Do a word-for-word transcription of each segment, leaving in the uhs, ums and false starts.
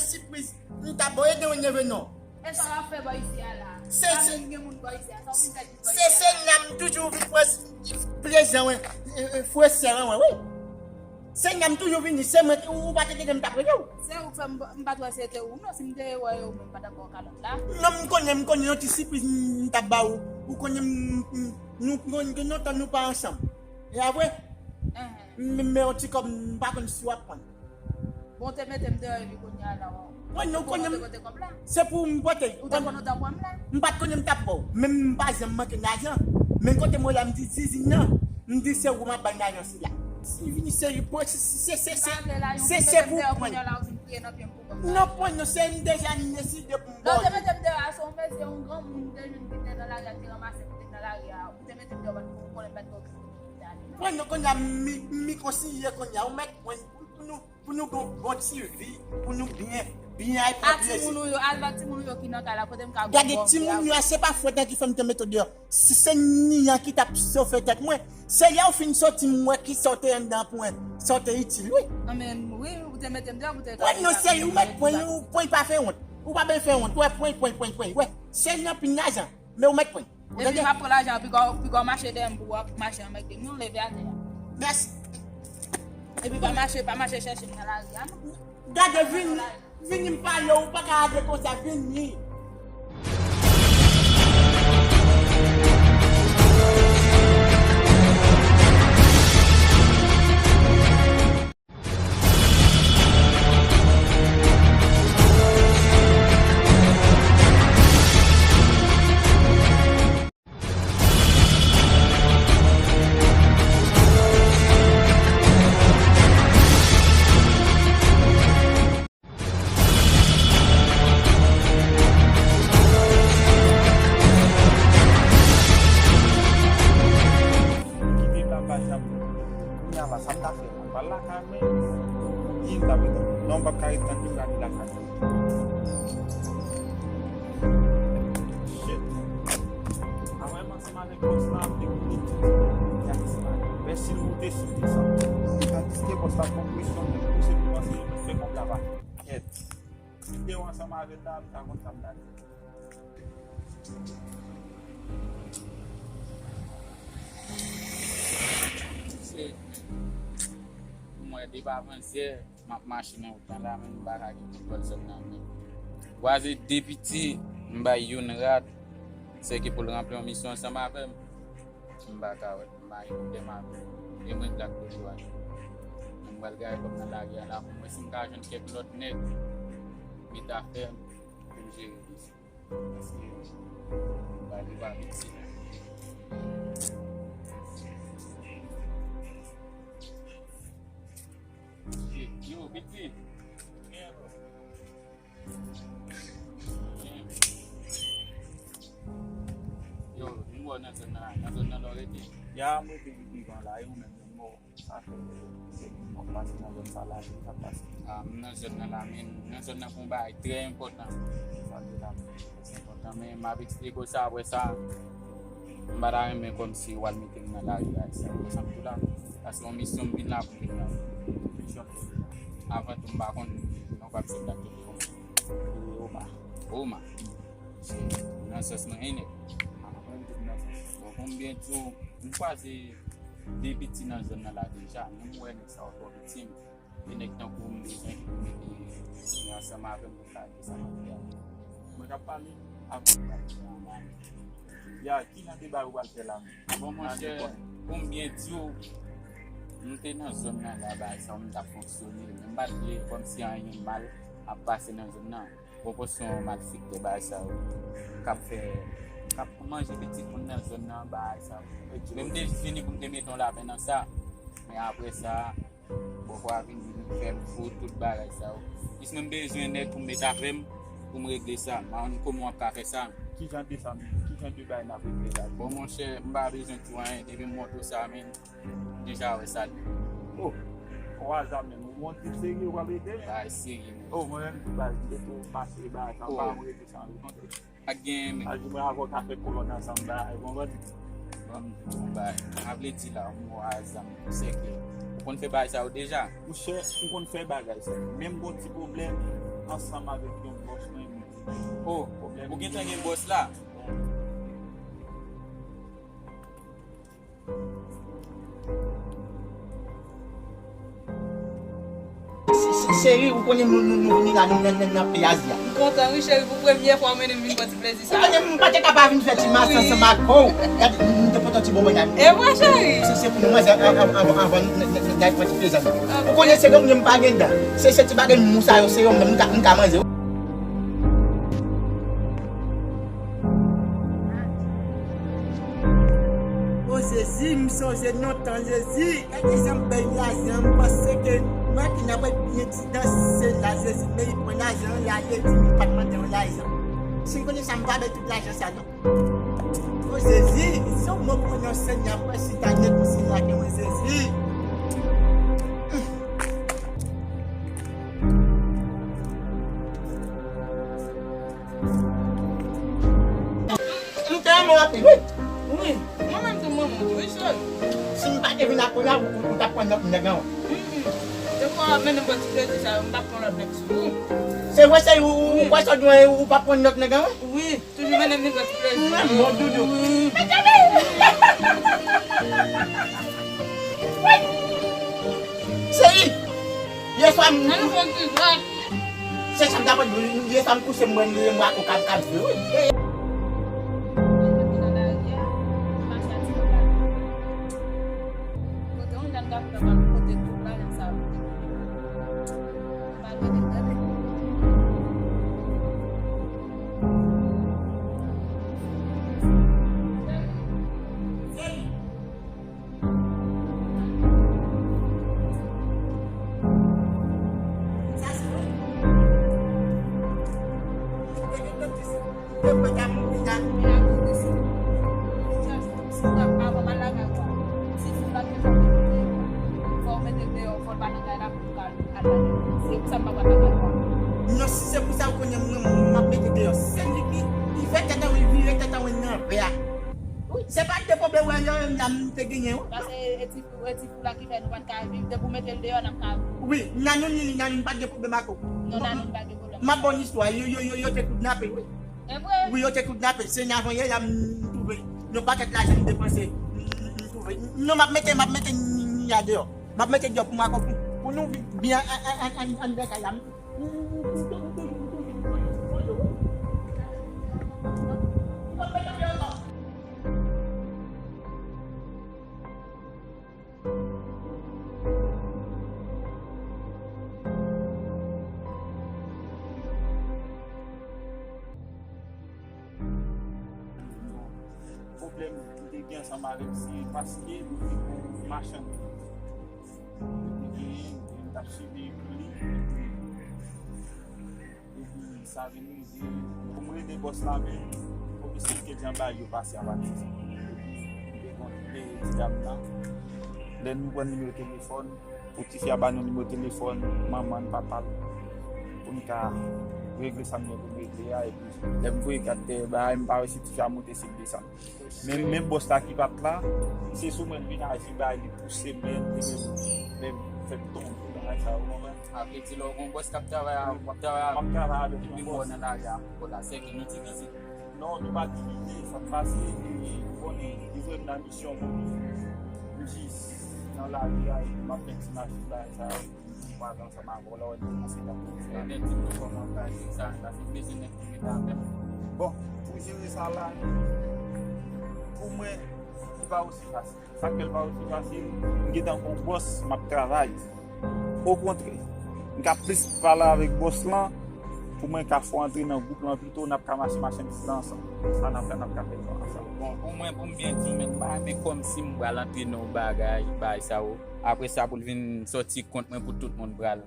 Sipriz, m ta ba w ede w neve non. E sa w ap fè bò isi a la? Se, se, gen moun bò isi a, sa w vin fè bò isi a la? Se sèl la m toujou vin pran plezi, wi. E, e, frè sè, wi, wi. Sèl la m toujou vini, se mwen ki, ou pa te tande m t ap rele w. Se ou k fè m, m pa t wè se te ou, non, si m te wè ou, m pa t ap ba w kalòt la. Non, m konnen, m konnen yon ti sipriz m, m t ap ba ou. Ou konnen m, m, nou, nou, nou, lontan nou pa ansanm. E a vre? Enhen. M, men yon ti kòb, m pa konn si w ap pran. Bon, te mete m deyò epi kounye a la, w. Mwen, nou konnen m, se pou m pote. Ou te konn ou t ap wè m la? M pa t konnen m t ap ba w. Men m pa janm manke lajan. Men kote mwen la, m di zizin nan. M di se ou m ap bay lajan sila. Si vini se, se, se, se, se, se, se pou pran. Non, pran non, se m deja deside pou m ba w. Lè w te mete m deyò a, se yon mesye, yon granmoun m te jwenn ki te nan lari a, ki te ranmase m, ki te nan lari a. Ou te mete m deyò, paske ou konnen m pa t gen okenn kote pou m te ale, non. Pran non, kounye a, mi, mi konsiye kounye a, ou mèt pran pou nou. Pou nou gon bon ti vi, pou nou byen, byen ay pran plezi. A timoun ou yo, al ba timoun ou yo ki nan kay la, kote m ka gon. Gade timoun yo a, se pa frèt la ki fè m te mete w deyò. Si se Nian ki t ap sofe tèt mwen, se lè w fin soti m wè kisa w te anndan pwen, sa w te itil, wi. Anben, wi, ou te mete m deyò pou te. Pwen non, se ou mèt pwen, ou pwen pa fè wont. Ou pa bezwen fè wont. Wè, pwen, pwen, pwen, pwen. Wè, se nan pin lajan. Men ou mèt pwen. Epi m ap pran lajan an, piga w, piga w mache dèyè m pou w ap mache anmède m, non, leve atè a. Mèsi. Epi pa mache, pa mache chèche m nan lari a, non. Gade, vin, vini m pale, ou pa ka ale konsa, vini. Kite papa janm. Kounye a la, sa m ta fè? M pral lakay mwen. Pou byen m ta ret. Non, m p ap ka ret tann li, m prale lakay mwen. Shit. Avè m ansanm avèk bòs la, m te koute tout. Mèsi, nou te sou desann. Tandiske bòs la pran presyon, men pouse pou panse yo fè kòb la pa. Kèt. Si m te ansanm avè l la, m ta konn sa m ta di. Se, m wè depi avantyè, m ap mache nan wout lan la, men m pa ka gen kontwòl zòn nan, men. Kwaze de piti, m bay youn rad, se ki pou l ranpli yon misyon ansanm avè m. M pa ka wè, m pa gen pwoblèm avè l. E mwen k ap toujou ak li. Men m pral gaye kòb nan lari a la pou m wè si m ka jwenn kèk lòt nèg, met afè m, pou m jere misyon. Paske, m pa, li pa piti. Yo, piti. Yo, m wè w nan zòn nan, nan zòn nan la w rete? Ya, m rete pi devan la, e ou menm, menm, m wè w. Sa fè, se moun k ap pase nan zòn sa la, ki t ap pase. Ah, m nan zòn nan la, men m nan zòn nan pou yon bagay trè enpòtan. Sa te la, se enpòtan, men m ap eksplike w sa apre sa. M pa ta renmen kòmsi w al mete m nan lari a, sa, ou konprann tou la. Paske yon misyon m vin la pou m vin la. Misyon pou vin la. Avan tou, m pa konn, non, pa misyon m t ap rele Oma. Rele Oma. Oma. Se nan sans mwen, hein, nèg. Ah, mwen, m te nan sans. Bon, pou m byen di w, m kwaze de piti nan zòn nan la deja, men m wè nèg sa yo twò viktim. E nèg tankou w m bezwen ki pou mete men ansanm avè m pou m ka regle sa m ap fè a. Mwen k ap pale avè w. Ya, ki jan de bagay ou pral fè la menm? Bon, monchè, pou m byen di w, m te nan zòn nan la, bagay sa yo, m t ap fonksyone, men m pa t vle kòmsi anyen mal ap pase nan zòn nan. Bon, pòs se yon malfektè, bagay sa yo k ap fè, k ap manje pitit moun nan zòn nan, bagay sa yo. Men m te jis vini pou m te mete yon lapen nan sa. Men apre sa, bòkò a vin, vin fè m fou tout bagay sa yo. Jis mwen m bezwen nèg pou m met avè m, pou m regle sa. M pa konn kòman w ap ka fè sa. Ki jan de sa menm? Ki jan de bagay n ap regle la? Bon, monchè, m pa bezwen di w anyen. Depi m montre w sa, men, deja wè sa li. Oh, o aza menm, ou gon trip serye ou pral rete? Bagay serye menm. Oh, mwen menm tou baz, m te tou mache bagay sa, m pa janm rete san li. Ak gen men. Al di mwen avè w ka fè kolòn ansanm bagay, ou konprann? Bon, bon bagay. A vle di la, m o aza m sèke. Ou konn fè bagay sa yo deja? Monchè, m konn fè bagay sa. Men m gon ti pwoblèm. ansanm avèk yon bòs mwen menm. Oh, ou gentan gen bòs la? Cheri, ou konnen nou, nou, nou vini la, nou nan, nan, nan peyi Azi a. M kontan wi cheri, pou premye fwa ou mennen m vin pran ti plezi sa. Ou konnen m pa te ka pa vin fè ti masaj ansanm ak ou. Gade, m te pote yon ti bonbon la. E vre cheri? Se, se pou nou manjè an, an, an, anvan n, n, n, n al pran ti plezi a. Ou konnen se granmoun yo m pa gen dan. Se, se ti bagay mou sa yo, se yo menm m ka, m ka manje. O Jezi, m sonje lontan Jezi. Gade jan m bay lajan, m panse ke mwen ki nan pral byen ti danse la Jezi, men li pran lajan an, li ale di m pa t mande yon lajan. Si m konnen sa, m pa bay tout lajan sa non. O Jezi, se yon mo pwononse, n ap wè si ta negosye la ke mwen Jezi. M te renmen w anpil, wi. Wi, mwen menm tou m renmen w tou, wi, cheri. Si m pa te vin ak ou la, ou, ou, ou t ap pran lòt nèg an, wi. Mm, mm. Depi w ap mennen m pran ti plezi sa yo, m p ap pran lòt nèg sou ou. Se vre, se ou, ou, wi, ou kwè sa w di w, ou p ap pran lòt nèg an, wi? Wi, toujou mennen m vin pran ti plezi. M renmen w, doudou. Wi. Cheri, yè swa m. Ann fè yon ti jwèt. Se sa m ta konn di w, lè sa m kouche m wè m, m wè ak ou k ap, k ap jwe wi. Mwen te vin nan lari a, m mache a ti papa. Kote yon jèn gason ta pral kote tout lajan sa yo. M pa t wè nèg tande. Non, si se pou sa, ou konnen mwen, m ap mete deyò. Se li ki, li fè tèt an wen, vire tèt an wen nan vè a. Wi, se pa de pwoblèm wè yo menm nan m te genyen wi. Paske e ti, e ti fou la ki fè nou pa t ka viv. Depi w mete l deyò, n ap ka viv. Wi, Nanoun li, Nanoun pa t gen pwoblèm ak ou. Non, Nanoun pa gen pwoblèm. M ap ba w istwa, yo, yo, yo, yo te kidnape, wi. E vre? Wi, yo te kidnape. Se nan avanyè la m twouve yon pakèt lajan m depanse. M, m, m twouve. Non, m ap mete, m ap mete Nia deyò. M ap mete deyò pou m ak ou, pou nou viv byen an, an, an, an, anndan kay la. Pwoblèm m te gen ansanm avè l, se paske m te yon machann. M te genyen, m t ap swiv veyikil li. Epi sa vin rive, pou m rele bòs la menm, komisè te di anba yo pase a pati. M te kontre ti dam nan. Lè nou pran nimewo telefòn, pou tifi a ba nou nimewo telefòn manman l, papa l, pou n ka regle sa n gen pou n regle a. Epi lè m voye kat dèyè bagay, m pa wè si tifi a monte, si l desann. Men menm bòs la ki pa t la, se sou mwen l vin aji bay, li pouse m, li fè m tonbe bagay sa yo, ou konprann? Sa vle di lè w gon bòs k ap travay avè w, w ap travay avè l, epi mwen nan lari a, kote la, sèke nou divize. Non, nou pa divize, sa k pase, e, ou konnen, li voye m nan misyon pou m jis nan lari a, e m ap fè ti mache bagay sa yo. Mwen ansanm avè w la, w di mwen se tankou frè. Ebyen, di m non kòman w ka jere sa, paske m bezwen nèg ki rete avè m. Bon, pou jere sa la, pou mwen, li pa osi fasil. Sa k fè l pa osi fasil, m gentan gon bòs, m ap travay. Okontrè, m ka plis pale avèk bòs lan, pou mwen ka fè w antre nan gwoup lan pito, n ap ka mache machandiz la ansanm. Sa n ap fè, n ap ka fè l ansanm. Bon, pou mwen, pou m byen di w, men m pa renmen kòmsi m pral antre nan yon bagay, bagay sa yo. Apre sa, pou l vin sòti kont mwen pou tout moun pral.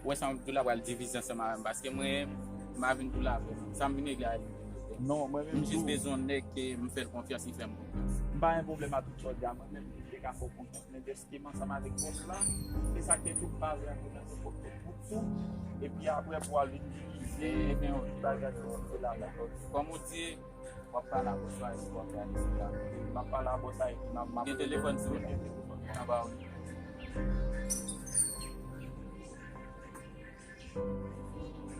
Ou wè sa m ap di w la pral divize ansanm avè m, paske mwen, m pa vin pou lapè. Sa m vin regle a, li vin regle. Non, mwen menm tou. M jis bezwen yon nèg ke m fè l konfyans, li fè m konfyans. M pa gen pwoblèm a tout sa w di a, mwen menm, m te ka fè w konfyans, men dèske m ansanm avèk bòs la, se sa k fè tou m pa vle antre nan nenpòt gwoup tou, epi apre pou al vin divize, ebyen, yon ti bagay ki se la la. Kòm ou di, w ap pale a bòs la, epi w ap gade si la. M ap pale a bòs la, epi m ap, m ap. Gen telefòn sou ou? Gen telefòn. Anba ou. M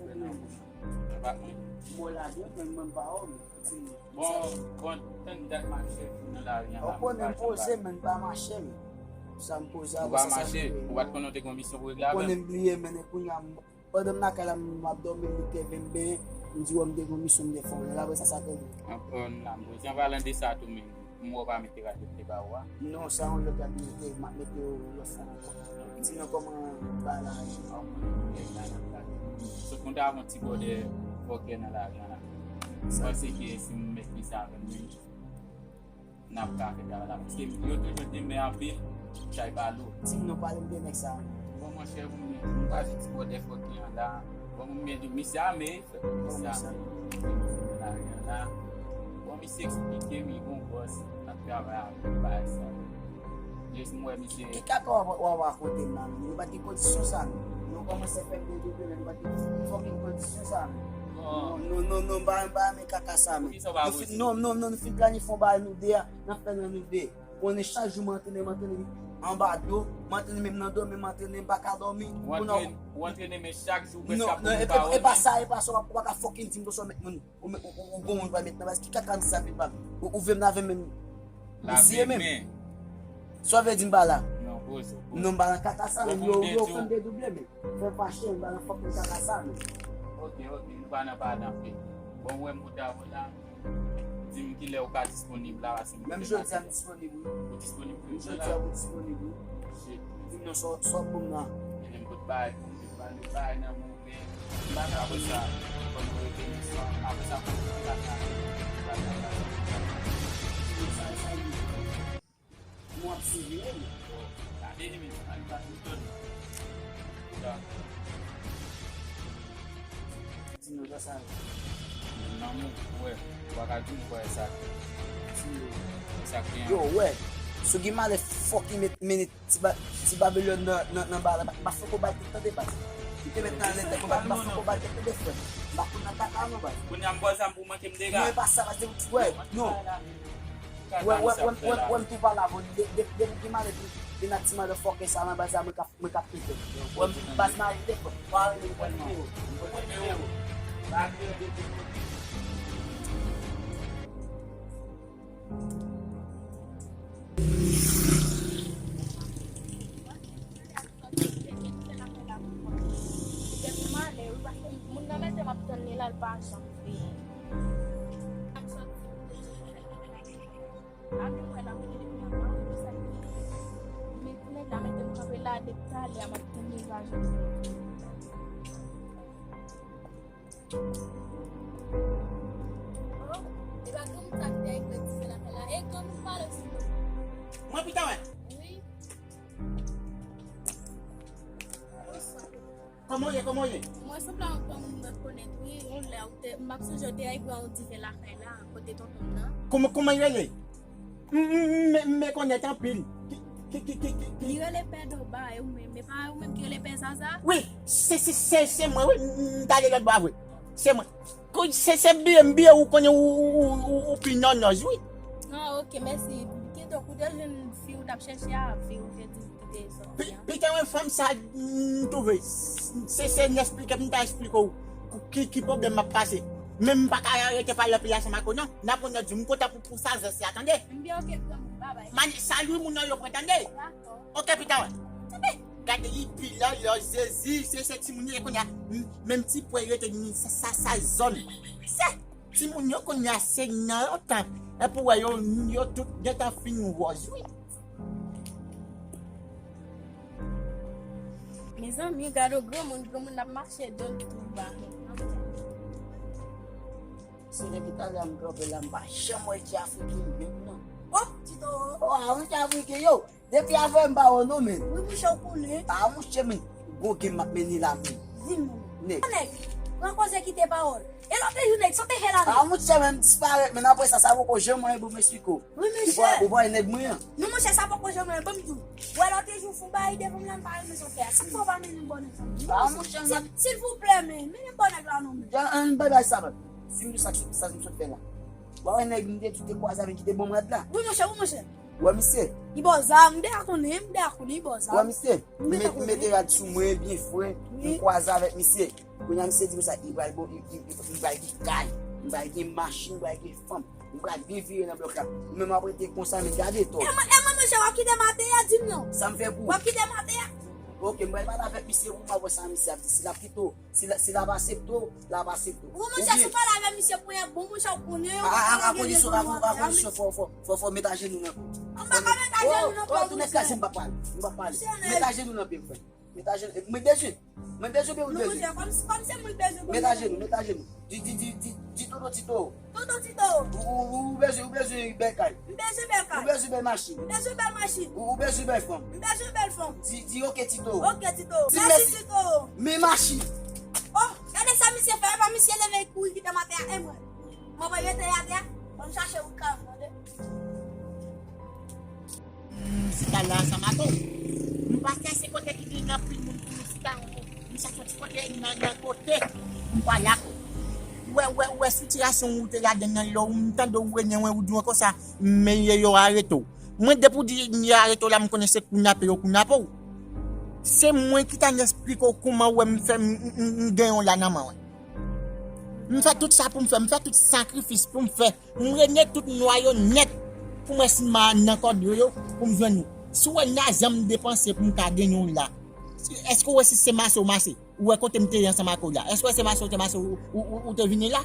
fè nan bouch. Mwen pa konn. Mwen lage, men mwen pa wè w. Bon, bon, tann dat m ap chèche nan lari an la. Ou konnen m poze, men m pa mache, men. Sa m poze a, ou pa mache, ou pa t konnen w te gen yon misyon pou regle avè m. Ou konnen m bliye, men kounye a, m, pandan m lakay la, m ap dòmi, m leve m benyen, m di, wè, m te gen yon misyon, m te fè yon lè, apre sa, sa te li. An, an, la, m poze, an palan de sa tou, men. M wè w pa mete rad yo te ba ou a. Non, sa yon lòt rad m mete, m ap mete yon lòt fwa ankò. Di m non kòman bagay la ye. Sou konn ta yon ti bòdè fòkè nan lari an la. M panse ke si m met li sa avè m menm, n ap ka fè travay la. Paske yo toujou di men anpil, chay pa lou. Di m non, pale m de nèg sa. Bon, monchè, m, m pa di ti bòdè fòkè an la. Bon, m, men misye ame. Sa, la, la. Bon, misye eksplike m, li gon bòs, ap travay avè m, bagay sa. Jis m wè misye. Ki kaka w ap, w ap rakonte m la, menm? Nou pa t gen kondisyon sa, non. Nou kòmanse fè m de doble, nou pa t gen fòkin kondisyon sa, non. Non, non, non, non, m pa, m pa renmen kaka sa, menm. Poukisa w pa renmen? Non, non, non, nou fin planifye yon bagay nou de a, n ap fè nan nou de. Konnen chak jou m antrene, m antrene anba dlo, m antrene menm nan dòmi, m antrene, m pa ka dòmi. Ou antrene, ou antrene, men chak jou, prèske ap pran pawòl. Non, non, e pa sa, e pa sa, ou pa ka fòkin di m konsa, ou met moun, ou, ou, ou, ou gon moun pa met nan baz, ki kaka misye ap vin ba m? Ou, ou vle m lave men m? Mesye menm. Sa w vle di m pa la? Non, poze, poze. Non, m pa nan kaka sa, menm yo, yo fè m dedouble, men. Fè m fache, m pa nan fòkin kaka sa, menm. Ok, ok, nou pa nan pale anpil. Bon, ou wè m pote avè w la. Di m kilè ou ka disponib la, paske m... Menm jodi a m disponib, wi. Ou disponib tou jodi a, ou disponib, wi. Shit. Di m non, sa w, sa w pou m nan. Ebyen, m pot bagay pou m, m pa nan bagay nan move. Apre sa, fò nou rete nou san, apre sa, fò nou rete la. Sa, sa, Nou ap siveye m. Gade li menm, al bat li tòn. Kouta. Di nou sa sa ye. Nan moun, wè, ou pa ka di m kwè sa. Di nou. Sa ki an. Yo, wè. Sou gen malè fòk li met, mennen ti ba, ti Babilòn nan, nan, nan ba la. M pa fòk ou bay tèt tande baz. Li te met nan lè tèt, m pa fòk ou bay tèt tande frè. M pa konn nan kaka non baz. Kounye a m bò zam pou manke m dega. Non, e pa sa baz, wè, non. Wè, wè, wè, wè, wè, m tou pale avè w. De, de, depi ki malè pou, Vin ak ti motherfucker sa nan baz la, mwen k ap, mwen k ap kite. Wè m baz mari te fò. Pa rele m konn yo. Konn yo. Moun nan mete m ap tann li la, l pa janm vini. Apre mwen la mete depi nan mwa, pou sa ki men pou nèg la mete m kanpe la depi talè a, m ap tann li pa janm vini. Oh, e pa granmoun sa ki te ekri ti fè lakay la. E granmoun pale sou mwen. Mwen pita wè. Wi. Bonswa. Kòman w ye, kòman w ye? Mwen sanble ak yon moun mwen konèt, wi. Yon lè ou te, m ap sonje w te al bwè yon diven lakay la, kote tonton m nan. Kòman, kòman l rele? M, m, m, m rekonèt anpil. Ki, ki, ki, ki, ki, ki? Li rele Pè Doba, e ou menm, e pa ou menm ki rele Pè Zaza? Wi, se, se, se, se mwen, wi. M, m, m t ale lòt bò a vre. Se mwen. Kou, se, se byen, m byen, ou konnen ou, ou, ou, ou, ou pi nònòz, wi. Ah, ok, mèsi. Kidonk, ou te jwenn fi ou t ap chèche a, fi ou te di ki te sòti a? Pi-, pita wè fanm sa, m twouve. Se, se n eksplike, m ta eksplike w ki, ki pwoblèm m ap pase. Men m pa ka rete pale anpil ansanm ak ou non. N ap wè n lòt jou. M kontan pou, pou sajès la, tande? M byen, ok, granmoun, babay. Man, salye moun nan yo pran, tande? Dakò. Ok, pita wè. Tande? Gade li pi lòlò, Jezi, se, se timoun yo ye kounye a. M, menm ti pwen rete ni sa, sa, sa zòn. Se timoun yo kounye a, se nan yon tan. Epi w wè yo, yo tout gentan fin wòz, wi. Mezanmi, gade yon granmoun, granmoun ap mache do l tou ba. Se depi talè a m kanpe la, m pa janm wè ti Afriken menm non. Oh, Tito! Oh, a wi ti Afriken yo! Depi avè m pa wè w non, men. Wi, monchè, ou konnen. A, monchè, men. Gwo game m ap mennen la, men. Di m. Nèg. Nèg, pran koze kite pawòl. E lòt jou, nèg, sa w te fè la, men? A, monchè, men, m disparèt, men apre sa, sa poko janm anyen pou m eksplike w. Wi, monchè. Ou pa, ou pa wè nèg mwen an? Non, monchè, sa poko janm anyen, ban m di w. Wè lòt jou, fon bagay devan m la, m pa renmen sa w fè a. Sak fè w pa mennen m bò nèg sa? A, monchè, m ap. Silvouplè, men, mennen m bò nèg la non, men. An, an, bay, bay sa, man. Di m di sa, sa m sot fè la. Ou pa wè nèg m te di w te kwaze avè l ki te ban m rad la? Wi, monchè, wi, monchè. Ou wè misye? Li ba w zam, m deja konnen, m deja konnen li ba w zam. Ou wè misye? Li mete rad sou mwen byen fre, m kwaze avèk misye. Kounye a misye di konsa, li pral bon, li, li, li, li pral gen kay, li pral gen machin, li pral gen fanm, li pral byen vire nan blòk la. Ou menm w ap rete konsa, men gade to. E mwen, e mwen, monchè, w ap kite m atè a, di m non. Sa m fè pou ou? W ap kite m atè a? Ok, m pral pale avèk misye pou m wè sa misye ap di. Si l ap kite w, si l, si l ap aksepte w, l ap aksepte w. Ou monchè, si w pale avè misye pou yon bon monchè, ou konnen yo. A, a, a kondisyon, a kondisyon, fò, fò, fò, fò met ajenou nan pye. An pa ka met ajenou nan pye. Oh, tou nèg kraze, m p ap pale, m p ap pale. Met ajenou nan pye, frè. Met ajenou, mwen bezwen. Mwen bezwen, mwen bezwen. Non, monchè, kòm, kòm se mwen bezwen. Met ajenou, met ajenou. Di, di, di, di, di tonton Tito. Tonton Tito. Ou, ou, ou bezwen, ou bezwen bèl kay. M bezwen bèl kay. Ou bezwen bèl machin. M bezwen bèl machin. Ou, ou bezwen bèl fanm. M bezwen bèl fanm. Di, di ok Tito. Ok Tito. Di mèsi, mèsi Tito. Men machin. Oh, gade sa misye fè, epa misye leve kouri kite m atè a, e mwen. Mwen pa rete atè a, ban m chache wout kay mwen, tande. M chita la ansanm ak ou. M pa chèche kote ki gen anpil moun pou nou chita. M chèche yon ti kote nan, nan kote m pale ak ou. Ou wè, ou wè, ou wè sitiyasyon ou te ladann nan, lè m tande ou renmen mwen, ou di mwen konsa, men yo, yo arete w. Mwen, depi w di yo arete w la, m konnen se kounyape yo kounyape w. Se mwen ki ta n eksplike w kouman ou wè m fè m, m, m, m gen yon la nan men w. M fè tout sa pou m fè, m fè tout sakrifis pou m fè. M rene tout nwa yo nèt pou m wè si m a nan kòd yo, yo, pou m jwenn ou. Si w wè lajan m depanse pou m ka genyen w la, èske w wè si se mache w mache? Ou wè kote m te ye ansanm ak ou la? Èske w wè se mache w te mache ou, ou, ou, ou te vini la?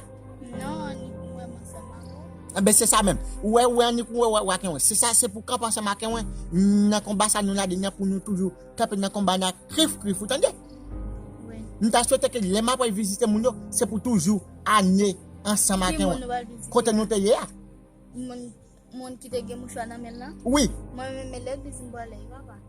Non, annik m wè m ansanm ak ou. Enben, se sa menm. Ou wè, ou wè annik ou wè, wè, wè ak mwen. Se sa, se pou kanpe ansanm ak mwen nan konba sa nou ladann nan pou nou toujou kanpe nan konba nan krif, krif, ou tande? Wi. M ta swete ke lè m ap al vizite moun yo, se pou toujou ane ansanm ak mwen. Ki moun ou pral vizite? Kote nou te ye a. Moun, moun ki te gen mouchwa nan men l lan? Wi. Mwen menm, e legliz m prale, wi, papa.